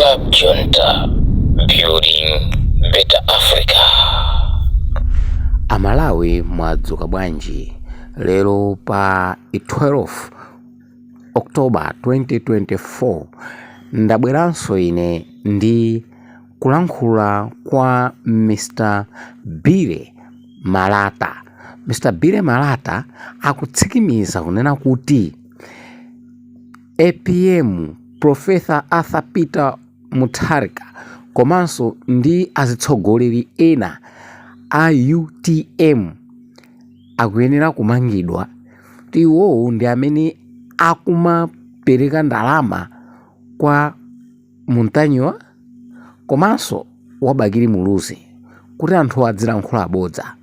Club Junta, building better Africa. Amalawi, mwadzuka bwanji? Lero pa 12 October 2024 ndabweranso ine ndi kulankhula kwa Mr Billy Malata. Mr Billy Malata akutsikimiza kunena kuti APM, Professor Arthur Peter Mutharika, komanso ndi azitsogoleri ena a UTM akuyenera kumangidwa, kuti iwowo ndi amene akumapereka ndalama kwa Muntanyiwa komanso wa Bakili Muluzi kuti anthu adzilankhula bodza,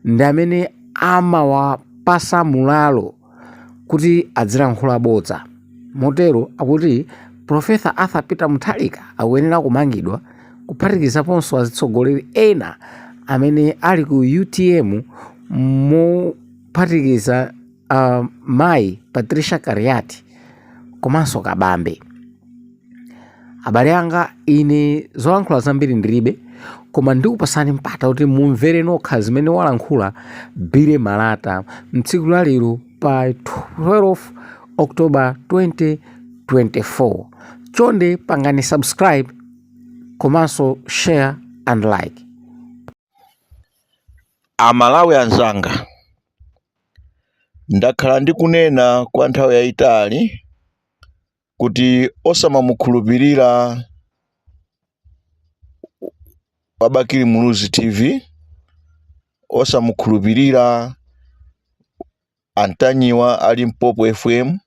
ndi amene amawapasa mulalo kuti adzilankhula bodza. Motero akuti Professor Arthur Peter Mutharika akuyenera kumangidwa, kuphatikizaponso azitsogoleri ena amene ali ku UTM, mophatikiza mayi Patricia Kaliati komanso Kabambe. Abale anga, ine zolankhula zambiri ndilibe, koma ndikupasani mpata kuti mumvere nokha zimene walankhula Billy Malata mtsiku la lero pa 12 October 2024. Chonde pangani subscribe komanso share and like. Amalawi anzanga, ndakhala ndikunena kwa nthawi yayitali kuti osamamukhulupirira wa Bakili Muluzi TV, osamukhulupirira Antanyiwa ali Mpopo FM,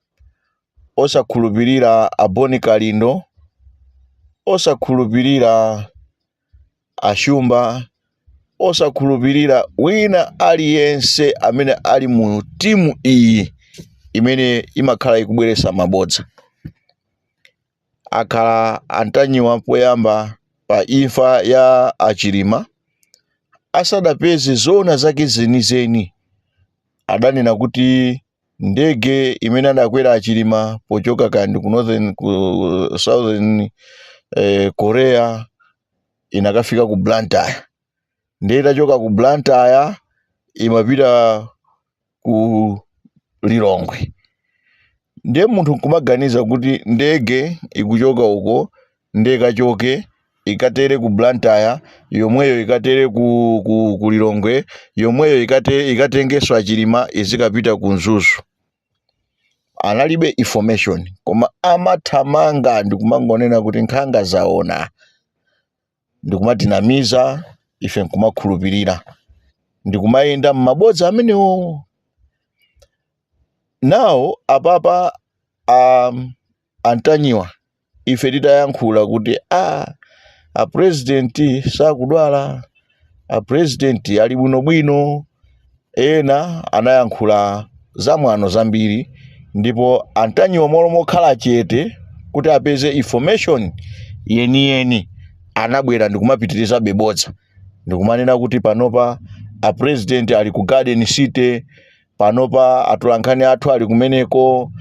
osakhulupirira Aboni Kalindo, osakhulupirira Ashumba, osakhulupirira wina aliyense amene ali mu timu iyi imene imakhala ikubweretsa mabodza. Akhala Antanyiwa poyamba pa imfa ya Achilima, asadapeze zoona zake zenizeni, adanena kuti ndege imene adakwera Achilima pochoka kandi ku northern, ku Southern Korea inakafika ku Blantyre, ndiye itachoka ku Blantyre imapita ku Lilongwe. Ndiye munthu nkumaganiza kuti ndege ikuchoka uko, ndiye ikachoke ikatere ku Blantyre yomweyo, ikatere ku Lilongwe yomweyo, ikatengenso Achilima izikapita ku Mzuzu. Analibe information, koma amathamanga ndikumangonena kuti nkhanga zaona, ndikumatinamiza ife, nkumakhulupirira, ndikumayenda m'mabodza amenewo. Nawo apapa Antanyiwa, ife titayankhula kuti a president sakudwala, a president ali bwinobwino, ena anayankhula zamwano zambiri, ndipo Antanyiwa molo mokhala chete kuti apeze information yeniyeni, anabwera ndikumapitirizabe bodza, ndikumanena kuti panopa a president ali ku Garden City, panopa atolankhani athu ali kumeneko,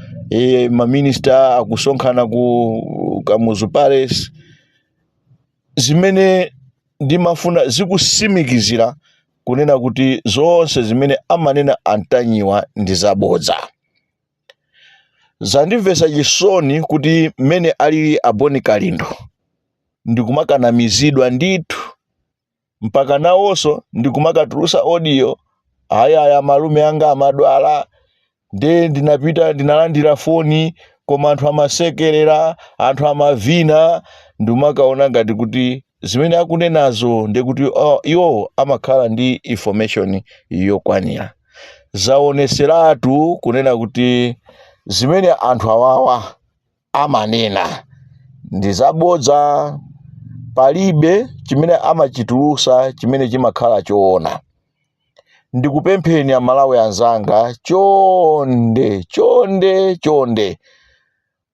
maminista akusonkhana ku Kamuzu Palace, zimene ndimafuna zikusimikizira kunena kuti zonse zimene amanena Antanyiwa ndi zabodza. Zandimvetsa chisoni kuti mmene alili Aboni Kalindo ndikumakanamizidwa ndithu, mpaka nawonso ndikumakatulusa audio: "Ayaya, malume anga amadwala, nde ndinapita, ndinalandira foni, koma anthu amasekerera, anthu amavina." Ndimakaona ngati kuti zimene akunenazo ndikuti, oh, iwo amakhala ndi information yokwanira. Zaoneseratu kunena kuti zimene anthu awawa amanena ndi zabodza, palibe chimene amachitulusa chimene chimakhala choona. Ndikupempheni Amalawi anzanga, chonde, chonde, chonde,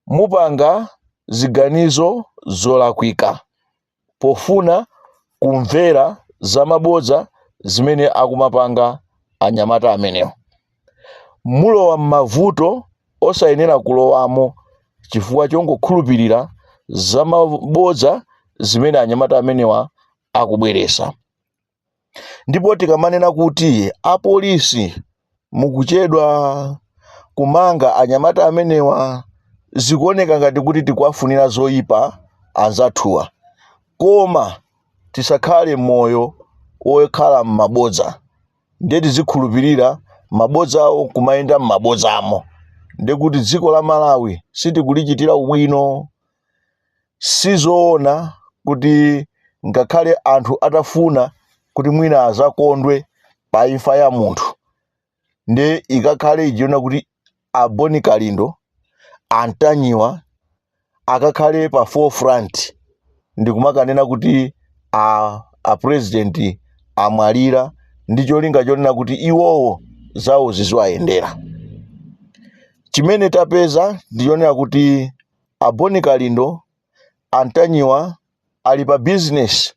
mupanga ziganizo zolakwika pofuna kumvera zamabodza zimene akumapanga anyamata amenewo. Mulowa m'mavuto osayenera kulowamo chifukwa chongokhulupirira Zamabodza zimene anyamata amenewa akubweresa. Ndipo tikamanena kuti apolisi mukuchedwa kumanga anyamata amenewa, zikuoneka ngati kuti tikuwafunira zoyipa anzathuwa, koma tisakhale moyo wokhala m'mabodza, ndiye tizikhulupirira mabodzawo kumayenda m'mabodzamo, ndiye kuti dziko la Malawi sitikulichitira ubwino. Sizoona kuti ngakhale anthu atafuna kuti mwina azakondwe pa imfa ya munthu, ndiye ikakhale ijiona kuti a Bon Kalindo, a Ntanyiwa akakhale pa forefront ndikumakanena kuti a president amwalira, ndi cholinga chonena kuti iwowo zawo ziziwayendera. Chimene tapeza ndichonena kuti a Bon Kalindo, a Ntanyiwa ali pa business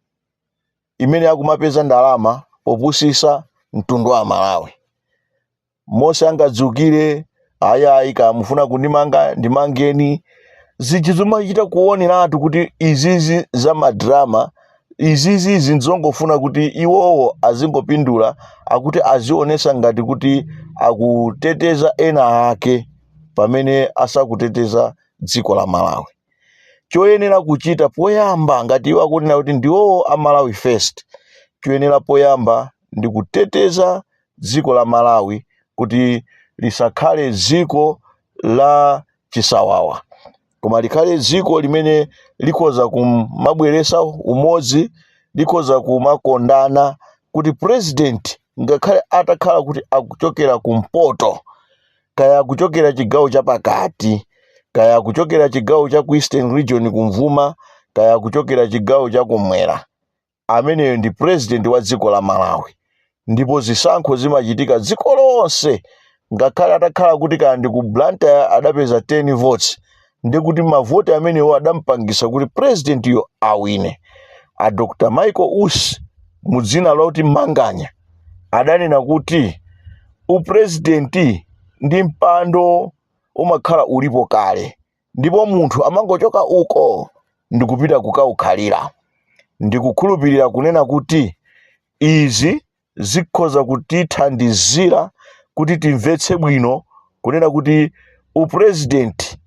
imene akumapeza ndalama popusisa mtundu wa Malawi. Mose angadzukire, "Ayayi, kamufuna kundimanga, ndimangeni." Ziji zimachita kuoneratu kuti izizi za madrama, izizi zinzongofuna kuti iwowo azingopindula, akuti azionesa ngati kuti akuteteza ena ake pamene asakuteteza dziko la Malawi. Choyenera kuchita poyamba, ngati iwo akunena kuti ndiwowo a Malawi First, choyenera poyamba ndi kuteteza dziko la Malawi kuti lisakhale dziko la chisawawa, koma likhale dziko limene likhoza kumabweresa umodzi, likhoza kumakondana, kuti president ngakhale atakhala kuti akuchokera kumpoto, kaya akuchokera chigawo chapakati, kaya akuchokera chigawo cha ku Eastern Region kumvuma, kaya akuchokera chigawo chakumwera, ameneyo ndi president wa dziko la Malawi. Ndipo zisankho zimachitika dziko lonse. Ngakhale atakhala kuti kaya ndi ku Blantyre adapeza 10 votes, ndi kuti mavoti amenewo adampangisa kuti president yo awine. A Dr Michael Usi, mu dzina lakuti Manganya, adanena kuti upresidenti ndi mpando umakhala ulipo kale, ndipo munthu amangochoka uko ndikupita kukaukhalira. Ndikukhulupirira kunena kuti izi zikhoza kutithandizira kuti timvetse bwino kunena kuti upresident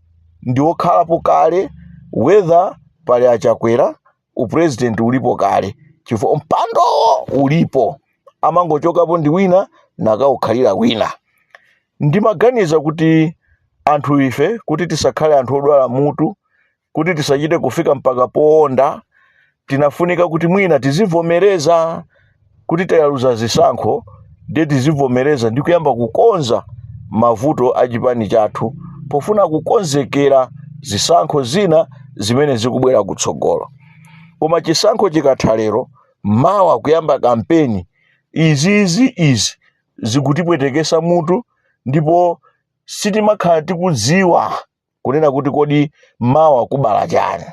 ndi wokhalapo kale. Whether pali achakwera, upresident ulipo kale, chifukwa mpandowo ulipo, amangochokapo ndi wina nakaukhalira wina. Ndimaganiza kuti anthu ife, kuti tisakhale anthu odwala mutu, kuti tisachite kufika mpaka powonda, tinafunika kuti mwina tizivomereza kuti tayaluza zisankho, ndiye tizivomereza ndi kuyamba kukonza mavuto a chipani chathu pofuna kukonzekera zisankho zina zimene zikubwera kutsogolo. Koma chisankho chikatha lero, mawa kuyamba kampeni, izizi izi zikutipwetekesa mutu, ndipo sitimakhala tikudziwa kunena kuti kodi mawa kubala chani.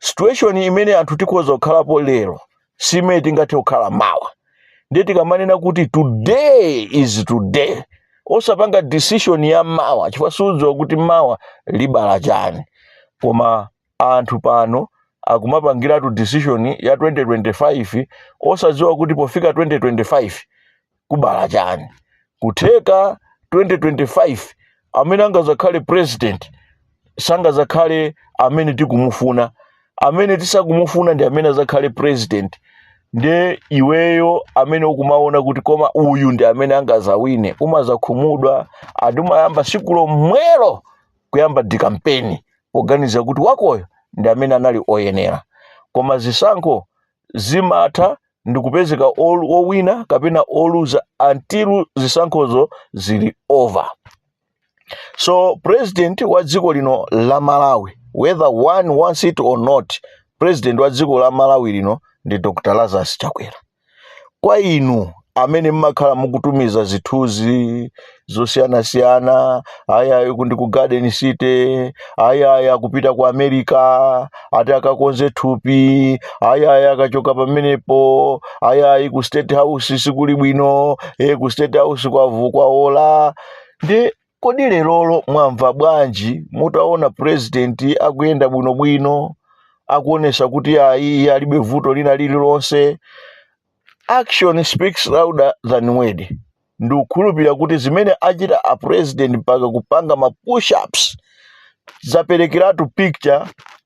Situation imene anthu tikhoza kukhalapo lero si imene tingathe kukhala mawa. Ndiye tikamanena kuti today is today, osapanga decision ya mawa, chifukwa sudziwa kuti mawa libala chani. Koma anthu pano akumapangiratu decision ya 2025 osadziwa kuti pofika 2025 kubala chani. Kutheka 2025 amene angazakhale president sangazakhale amene tikumufuna, amene tisakumufuna ndi amene azakhale president. Ndiye iweyo amene ukumaona kuti koma uyu ndi amene angazawine, umazakhumudwa, ati umayamba siku lomwelo kuyamba dikampeni poganiza kuti wakoyo ndi amene anali oyenera. Koma zisankho zimatha ndikupezeka owina kapena oluza until zisankhozo zili over. So president wa dziko lino la Malawi, whether one wants it or not, president wa dziko la Malawi lino ndi Dr Lazarus Chakwera. Kwa inu amene mmakhala mukutumiza zithunzi zosiyanasiyana, ayayi kundi ku Garden City, ayayi akupita ku America ati akakonze thupi, ayayi akachoka pamenepo, ayayi ku State House sikuli bwino, ku State House kwavu kwaola, ndi kodi lerolo mwamva bwanji mutaona president akuyenda bwinobwino? Akuonesa kuti ayi, iye alibe vuto lina lililonse. Action speaks louder than word. Ndikukhulupirira kuti zimene achita a president, mpaka kupanga ma push-ups, zaperekeratu picture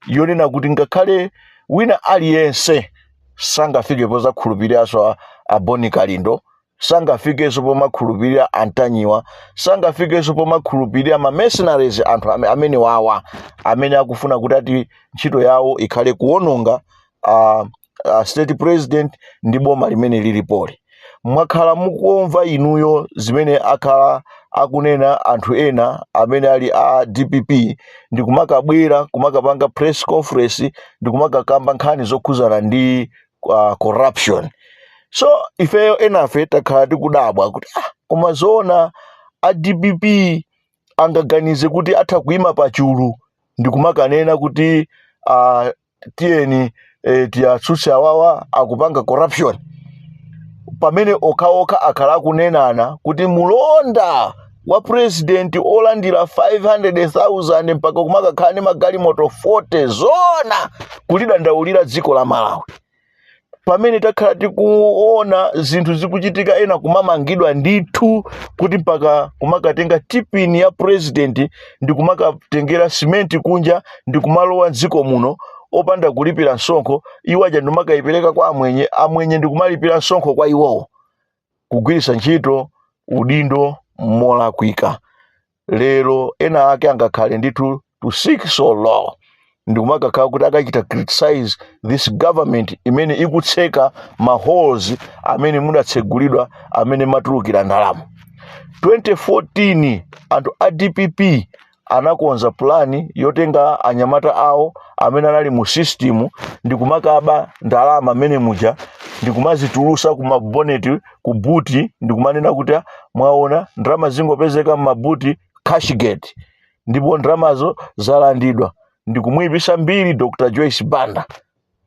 yonena kuti ngakhale wina aliyense sangafike pozakhulupiriranso a Boni Kalindo, sangafikenso pomakhulupirira Antanyiwa, sangafikenso pomakhulupirira ma mercenaries, anthu amene wawa amene akufuna kuti ati ntchito yawo ikhale kuwononga state president ndi boma limene lilipoli. Mwakhala mukumva inuyo zimene akhala akunena anthu ena amene ali a DPP, ndi kumakabwera kumakapanga press conference ndi kumakakamba nkhani zokhuzana ndi corruption. So ifeyo enafe takhala tikudabwa kuti, ah, koma zoona a DPP angaganize kuti atha kuyima pachulu ndi kumakanena kuti tiyeni tiyatsutse awawa akupanga corruption, pamene okhaokha akhala akunenana kuti mulonda wa president olandira 500,000 mpaka kumakakhala ndi magalimoto 40, zona kulidandaulira dziko la Malawi, pamene takhala tikuona zinthu zikuchitika, ena kumamangidwa ndithu, kuti mpaka kumakatenga tipini ya president ndi kumakatengera simenti kunja ndi kumalowa mdziko muno opanda kulipira msonkho, iwo aja ndimakayipereka kwa amwenye, amwenye ndi kumalipira msonkho kwa iwowo, kugwiritsa ntchito udindo molakwika. Lero ena ake angakhale ndithu to seek so low ndikumakakhala kuti akachita criticize this government imene ikutseka ma holes amene mudatsegulidwa, amene matulukira ndalama. 2014 anthu a DPP anakonza pulani yotenga anyamata awo amene anali mu system ndi kumakaba ndalama amene muja ndi kumazitulusa ku maboneti, ku boot, ndi kumanena kuti, "Ah, mwaona, ndalama zingopezeka m'ma boot, Cashgate," ndipo ndalamazo zalandidwa, ndi kumuyipisa mbiri Dr Joyce Banda,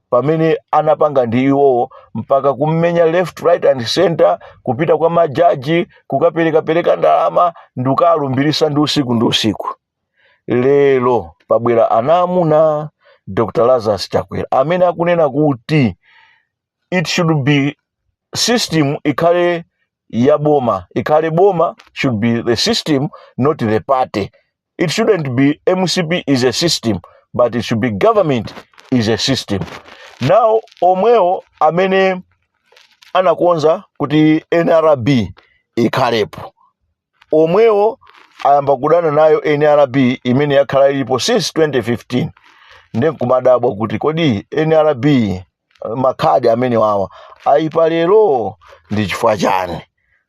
pamene anapanga ndi iwowo, mpaka kummenya left, right and center, kupita kwa majaji kukaperekapereka ndalama ndi kukalumbirisa ndi usiku ndi usiku. Lero pabwera ana amuna, Dr Lazarus Chakwera, amene akunena kuti it should be system ikhale ya boma, ikhale boma should be the system, not the party. It shouldn't be MCP is a system, but it should be government is a system. Now omwewo amene anakonza kuti NRB ikhalepo, omwewo ayamba kudana nayo NRB imene yakhala ilipo since 2015. Ndi nkumadabwa kuti kodi NRB, makhadi amene wawa ayipa lero ndi chifukwa chani?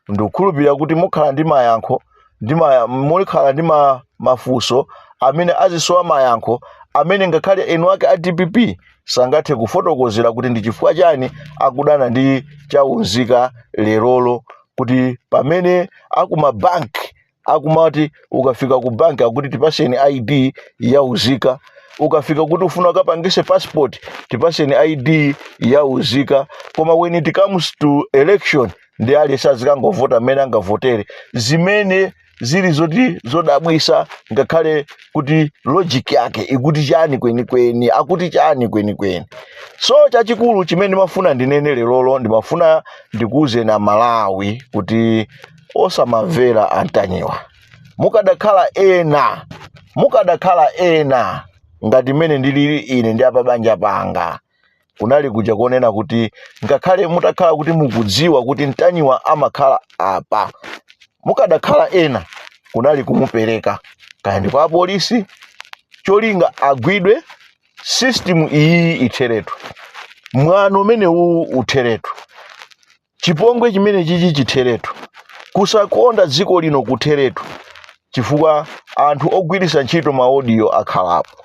Ndikukhulupirira kuti mukhala ndi mayankho ndi mukhala ndi mafunso amene azisowa mayankho, amene ngakhale enu ake a DPP sangathe kufotokozera kuti ndi chifukwa chani akudana ndi chaunzika lerolo, kuti pamene akumabanki akumati ukafika ku banki akuti tipaseni ID yauzika, ukafika kuti ufuna ukapangise passport, tipaseni ID yauzika, koma when it comes to election ndi aliyense azikangovota mmene angavotere, zimene zili zoti zodabwisa, ngakhale kuti logic yake ikuti chani kwenikweni, akuti chani kwenikweni? So chachikulu chimene ndimafuna ndinene lerolo, ndimafuna ndikuwuzeni Amalawi kuti osamamvera Antanyiwa. Mukadakhala ena, mukadakhala ena ngati mmene ndilili ine ndi apabanja panga, kunali kuja konena kuti ngakhale mutakhala kuti mukudziwa kuti Mtanyiwa amakhala apa, mukadakhala ena kunali kumupereka kaya ndi kwa apolisi, cholinga agwidwe, system iyi itheretu, mwano umene uwu utheretu, chipongwe chimene chichi chitheretu, kusakonda dziko lino kutheretu, chifukwa anthu ogwiritsa ntchito ma audio akhalapo.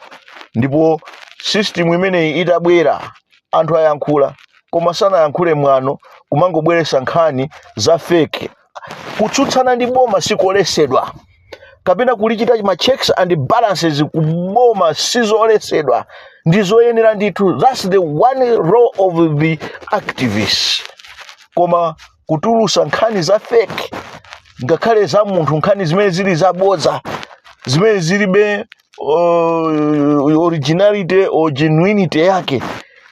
Ndipo system imeneyi itabwera, anthu ayankhula, koma sanayankhule mwano, kumangobweretsa nkhani za fake. Kutsutsana ndi boma sikoletsedwa, kapena kulichita ma checks and balances ku boma sizoletsedwa, ndi zoyenera ndithu. That's the one role of the activists. Koma kutulusa nkhani za fake, ngakhale za munthu, nkhani zimene zili zabodza, zimene zilibe originality or genuinity yake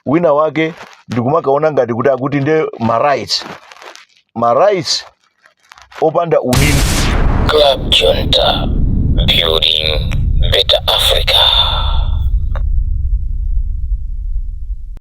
wina wake ndikumakaona ngati kuti akuti nde ma rights, ma rights opanda udindo. Club Junta, building better.